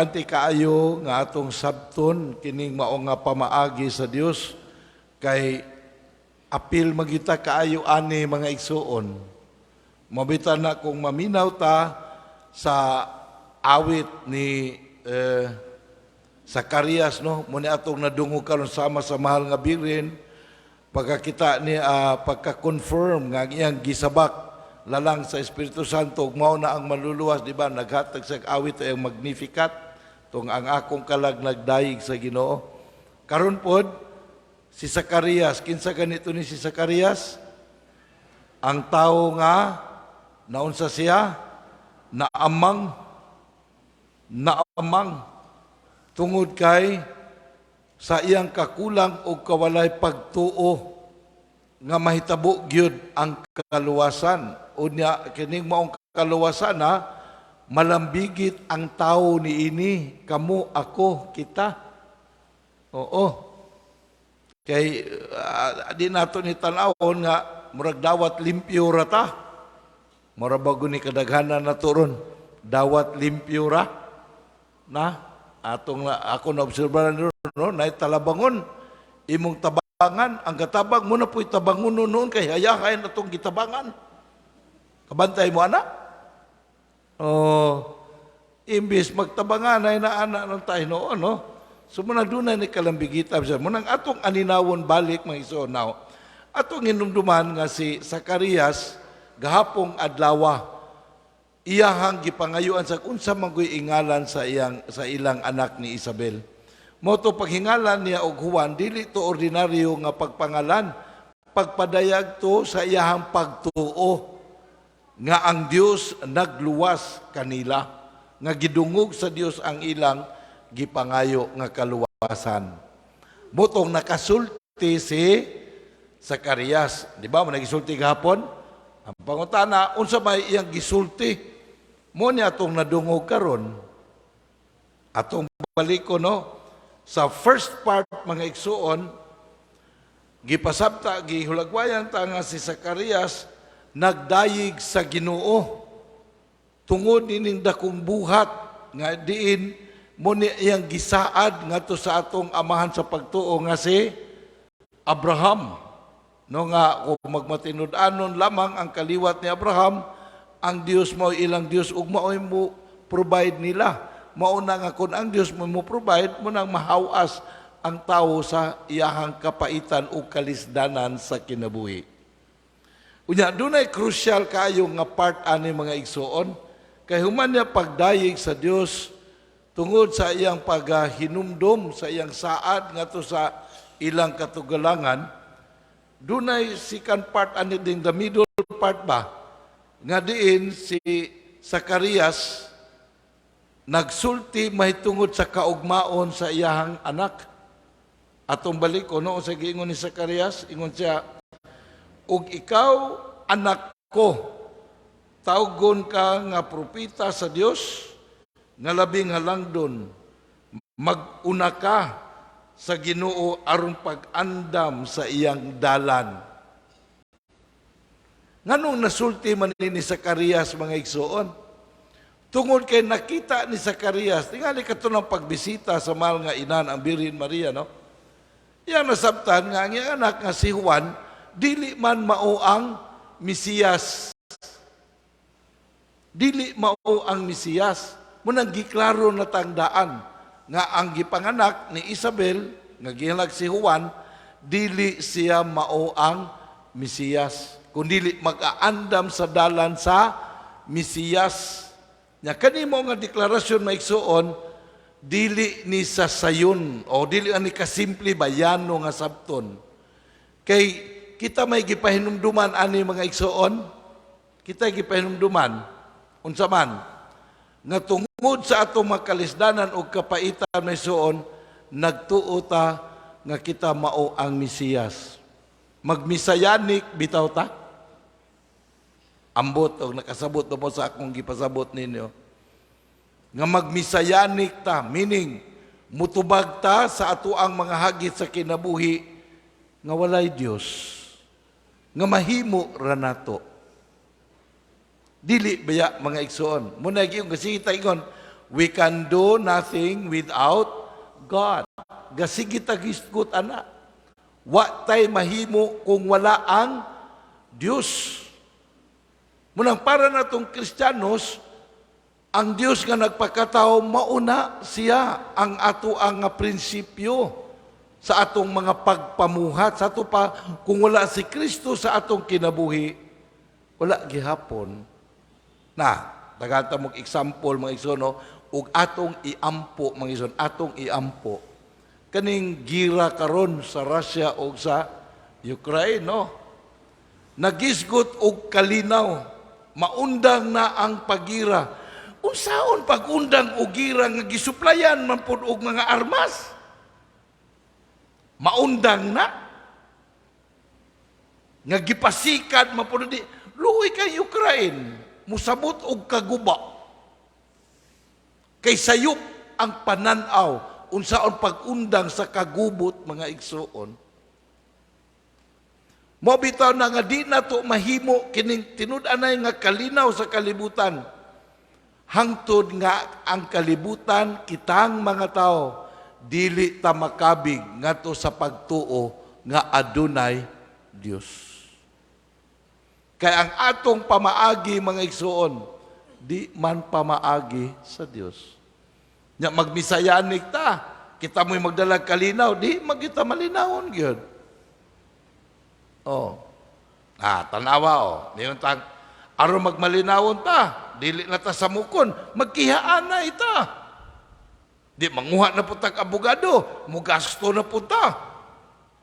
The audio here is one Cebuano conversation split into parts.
Importante kaayo nga atong sabton kining mao nga pamaagi sa Dios kay apil magita kaayo ani, mga igsuon. Mabita na kung maminaw ta sa awit ni Zacarias, no, mo ni atong nadungog karon sama sa mahal nga Birhen, pagkakita ni pagka-confirm nga ang iyang gisabak lalang sa Espiritu Santo ug mao na ang maluluwas, di ba? Naghatag sa awit ay ang Magnificat tong "Ang akong kalag nagdayeg sa Ginoo." Karon pod si Zacarias, kinsa ganito ni si Zacarias? Ang tawo nga naunsa siya? Naamang, naamang tungod kay sa iyang kakulang o kawalay pagtuo nga mahitabo gyud ang kaluwasan. Unya kining maong kaluwasan na malambigit ang tao niini, kamo, ako, kita. Oo, kay di nato ni tan-awon nga murag dawat limpyo ra ta. Mura bago ni kadaghanan na ron, dawat limpyo ra na atong na, ako na obserbaran ron, no, nay talabangon imong tabangan, ang katabang mo na po'y tabangon noon kay hayahay na tong gitabangan. Kabantay mo ana. Oh, imbis magtabangan ay na ana ng tayo noon, no? So muna dunay ni kalambigita siya. Munang atong aninawon balik, mga igsoon, now. Atong hinumduman nga si Zacarias gahapong adlawa iyahang gipangayuan sa unsa man goy ingalan sa ilang anak ni Isabel. Mo to paghingalan niya og Juan, dili to ordinaryo nga pagpangalan. Pagpadayag to sa iyahang pagtuo nga ang Dios nagluwas kanila, nga gidungog sa Dios ang ilang gipangayo nga kaluwasan. Mutong nakasulti si Zacarias, di ba? Mo nagisulti gahapon. Ang pangutana, unsa may iyang gisulti? Mo niya atong nadungog karon. Atong baliko, no? Sa first part, mga igsuon, gipasabta, gihulagwayan ta nga si Zacarias nagdayig sa Ginoo tungod nining dakong buhat nga diin mo ni iyang gisaad ngadto sa atong amahan sa pagtuo nga si Abraham, no, nga kung magmatinud-anon lamang ang kaliwat ni Abraham, ang Dios mao ilang Dios ug mao'y mo provide nila. Mao na nga kung ang Dios mo mo provide mo nang mahawas ang tawo sa iyahang kapaitan ug kalisdanan sa kinabuhi. Unya dunay crucial kaayo nga part ani, mga igsuon, kay human niya pagdayeg sa Dios tungod sa iyang paghinumdom sa iyang saad ngadto sa ilang katugalangan, dunay second part ani ding the middle part ba nga diin si Zacarias nagsulti mahitungod sa kaugmaon sa iyahang anak. Atong balik ko, no, sa giingon ni Zacarias, ingon siya, "Ug ikaw, anak ko, tawgon ka nga propeta sa Dios nga labing halangdon. Mag-una ka sa Ginoo aron pag-andam sa iyang dalan." Nganong nasulti man ni Zacarias, mga igsuon? Tungod kay nakita ni Zacarias, tingali kato ng pagbisita sa mahal nga inan, ang Birhen Maria, no? Iyang nasabtan nga ang iyang anak nga si Juan, dili man mao ang Mesiyas. Dili mao ang Mesiyas. Munang giklaro na tangdaan nga ang gipanganak ni Isabel nga gihalag si Juan, dili siya mao ang Mesiyas kundili mag-aandam sa dalan sa Mesiyas. Nya kanimo nga deklarasyon, maigsuon, dili ni sa sayon o dili ani kasimple bayano nga sabton. Kay kita may gipahinumduman ani, mga igsuon, kita gipahinumduman unsa man nga tungod sa atong makalisdanan og kapaitan, may suon, nagtuo ta nga kita mao ang Mesiyas. Mag-messianic bitaw ta. Ambot og nakasabot na po sa akong gipasabot ninyo. Nga mag-messianic ta, meaning mutubag ta sa ato ang mga hagit sa kinabuhi nga walay Dios, nga mahimo ra nato. Dili baya, mga igsuon? Muna gyud kasi kita ingon, We can do nothing without God. Gasige tag hisgot ana. Wa tay mahimo kung wala ang Dios. Munang para natong Kristiyanos, ang Dios nga nagpakatao, mauna siya ang ato ang nga prinsipyo sa atong mga pagpamuhat. Sa ato pa, kung wala si Kristo sa atong kinabuhi, wala gihapon. Na, daghan ta mong example, mga igsoon, no? Ug atong iampo, mga igsoon, atong iampo. Kaning gira karon sa Russia o sa Ukraine, no? Nagisgot og kalinaw, maundang na ang pagira. Unsaon pag-undang og gira nga gisuplayan man pud og mga armas? Maundang na. Nga gipasikat man pud di luoy kay Ukraine, musabot og kaguba. Kay sayop ang pananaw unsaon pag-undang sa kagubot, mga igsuon. Mo bitaw na nga di nato mahimo kining tinud-anay nga kalinaw sa kalibutan. Hangtod nga ang kalibutan, kitang mga tao, dili ta makabig ngadto sa pagtuo nga adunay Dios. Kay ang atong pamaagi, mga igsuon, di man pamaagi sa Dios. Nya magmisayanik ta, kita mo'y magdalag kalinaw, di magita malinawon gyud. Oh. Ah, tanawa oh. Niyon tang aron magmalinawon ta, dili na ta samukon, magkihaan na ita. Di manguha na po tag abogado, mugasto na po ta.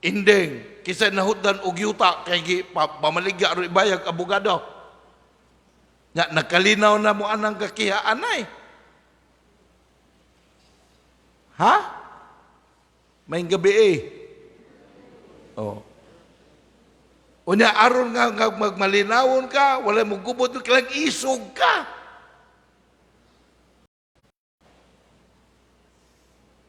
Indeng, kisa nahutdan og yuta kay gi pamaligya aron ibayag abogado. Nya nagkalinaw na mo anang kakihaan ay. Ha? May gabi eh. Oh. Unya aron nga magmalinawon ka, wala mo gubot, kailang isog ka.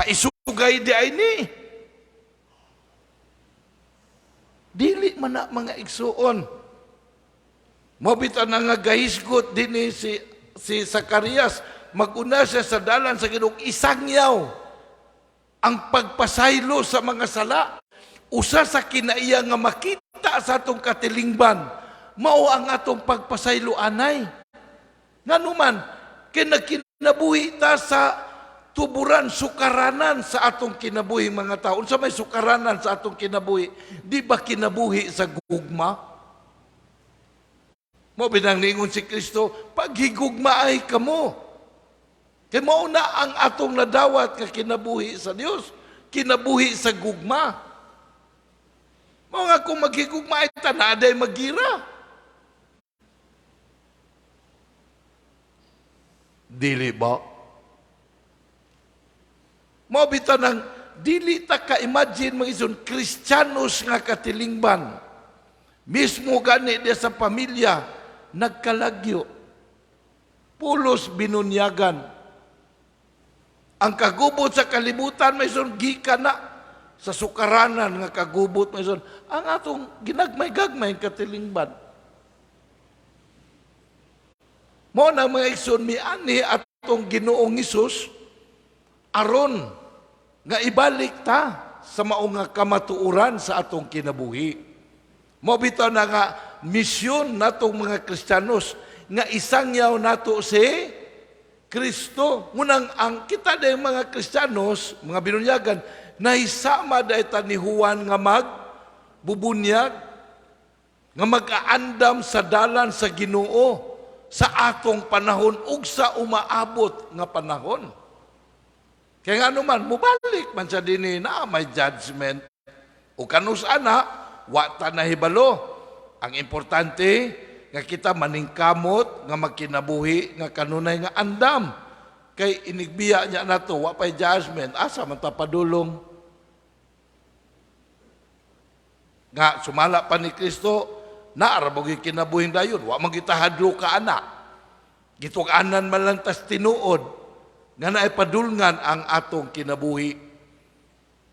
Paisugay di ay ni. Dili man na, mga igsuon. Mobita na nga gahisgot din ni si Zacarias, maguna siya sa dalan sa Ginoo, isangyaw ang pagpasaylo sa mga sala. Usa sa kinaiya nga makita sa atong katilingban, mao ang atong pagpasaylo anay. Nganuman, kinakinabuhi ta sa tuburan, sukaranan sa atong kinabuhi, mga tao. Unsa may sukaranan sa atong kinabuhi? Di ba kinabuhi sa gugma? Mo binang niingon si Kristo, paghigugma ay kamo. Kay mao na ang atong nadawat nga kinabuhi sa Dios, kinabuhi sa gugma. Mao nga kung maghigugma ay tanaday magira. Dili ba? Mao bitaw nang dili ta ka-imagine, mga ison, Kristiyanos nga katilingban. Mismo gani diya sa pamilya, nagkalagyo. Pulos binunyagan. Ang kagubot sa kalibutan, may son, gikan na sa sukaranan nga kagubot, may son, ang atong ginagmay-gagmay katilingban. Mo na, mga igsoon, miani atong Ginoong Hesus aron nga ibalik ta sa mao nga kamatuoran sa atong kinabuhi. Mo bitaw na nga misyon natong mga Kristiyanos nga isangyaw nato si Kristo. Ngunang ang kita day mga Kristiyanos, mga binunyagan, nahisama day ta ni Juan nga magbubunyag, nga mag-aandam sa dalan sa Ginoo sa atong panahon ug sa umaabot nga panahon. Kaya nga naman, mubalik man sa dinhi na may judgment. O kanus ana, wa ta nahibalo. Ang importante, nga kita maningkamot, nga magkinabuhi, nga kanunay nga andam. Kay inigbiya niya nato, wa pa'y judgment, asa man ta padulong. Nga sumala pa ni Kristo, naara mo kinabuhing dayon, wa man kita hadlo ka ana. Gitug-anan man lang tas tinuod, nga naay padulngan ang atong kinabuhi.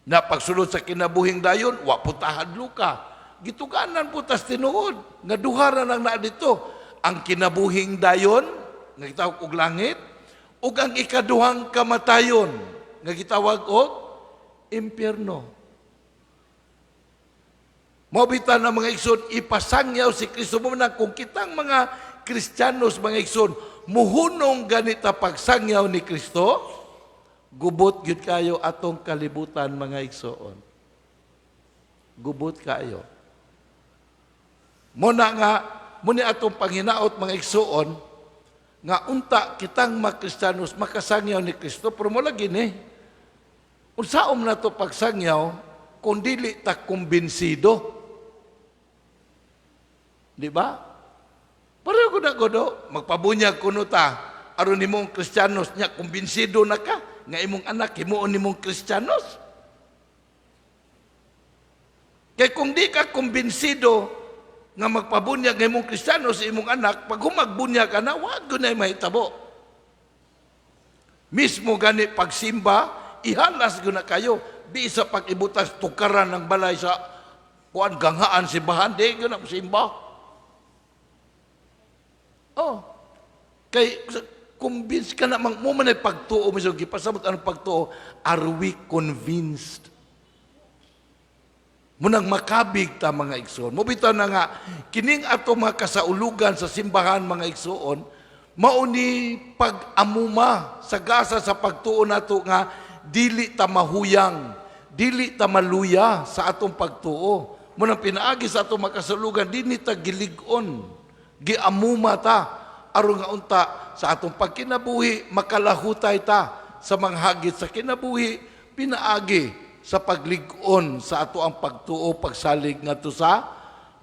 Na pagsulod sa kinabuhing dayon, wa po ta hadlo ka. Gitug-anan po tas tinuod, nga duha ra nang naa dito. Ang kinabuhing dayon, nga gitawag og langit, Ug ang ikaduhang kamatayon nga gitawag og impyerno. Mao bitaw na, mga igsoon, ipasangyaw si Kristo. Mo na kung kitang mga Kristiyanos, mga igsoon, muhunong ganita pagsangyaw ni Kristo, gubot gyud kayo atong kalibutan, mga igsoon. Gubot kayo. Mo na nga mo ni atong panghinaot, mga igsoon, nga unta kitang mga Kristiyanos makasangyaw ni Kristo, pero mo lagi ni unsaon nato pagsangyaw kung dili ta kumbinsido? Di ba? Pareho ko na godo, magpabunyag kuno ta, aron nimong Kristiyanos nya, kumbinsido na ka nga imong anak himuon nimong Kristiyanos? Kay kung di ka kumbinsido nga magpabunyag nga imong Kristiyano sa imong anak, pag humagbunyag ka na, wag na mahitabo. Mismo gani pagsimba, ihalas gyud na kayo. Di sa pag-ibutas tukaran ng balay sa kuan ganghaan simbahan, di gyud na simba. Oh. Kay convince ka na mo man ay pagtuo mo, gipasabot anong pagtuo, are we convinced? Munang makabig ta, mga igsoon. Mo bitaw na nga kining ato mga kasaulugan sa simbahan, mga igsoon, mao ni pag-amuma sa gasa sa pagtuo nato nga dili ta mahuyang, dili ta maluya sa atong pagtuo. Munang pinaagi sa atong makasaulugan, dili ta gilig-on, giamuma ta aron nga unta sa atong pagkinabuhi makalahutay ta sa mga hagit sa kinabuhi pinaagi sa paglig-on sa ato ang pagtuo, pagsalig ngadto sa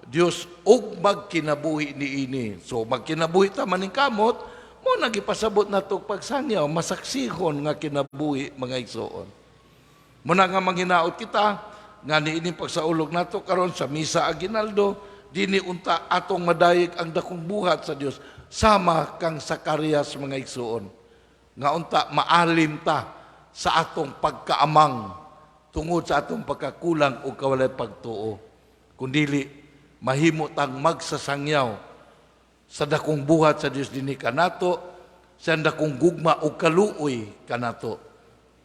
Dios ug magkinabuhi niini. So magkinabuhi ta maningkamot mo nagipasabot nato pagsangyaw, masaksihon nga kinabuhi, mga igsoon. Muna nga manghinaot kita nga niining pagsaulog nato karon sa misa aginaldo dini, unta atong madayeg ang dakong buhat sa Dios sama kang Sakarias, mga igsoon, nga unta maalim ta sa atong pagkaamang tungod sa atong pagkakulang o kawalay pagtuo, kundili mahimo tang magsasangyaw sa dakong buhat sa Dios dinhi kanato, sa dakong gugma o kaluoy kanato,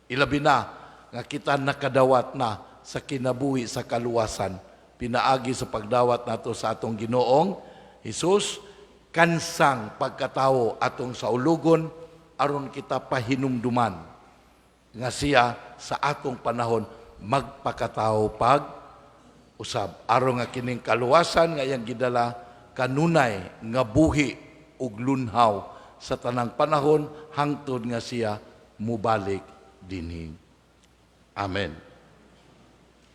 ilabi na nga kita nakadawat na sa kinabuhi sa kaluwasan pinaagi sa pagdawat nato sa atong Ginoong Hesus, kansang pagkatawo atong saulugon aron kita pahinumduman nga siya sa atong panahon magpakatawo pag usab, aron nga kining kaluwasan nga iyang gidala kanunay nga buhi ug lunhaw sa tanang panahon hangtod nga siya mubalik dinhi. Amen.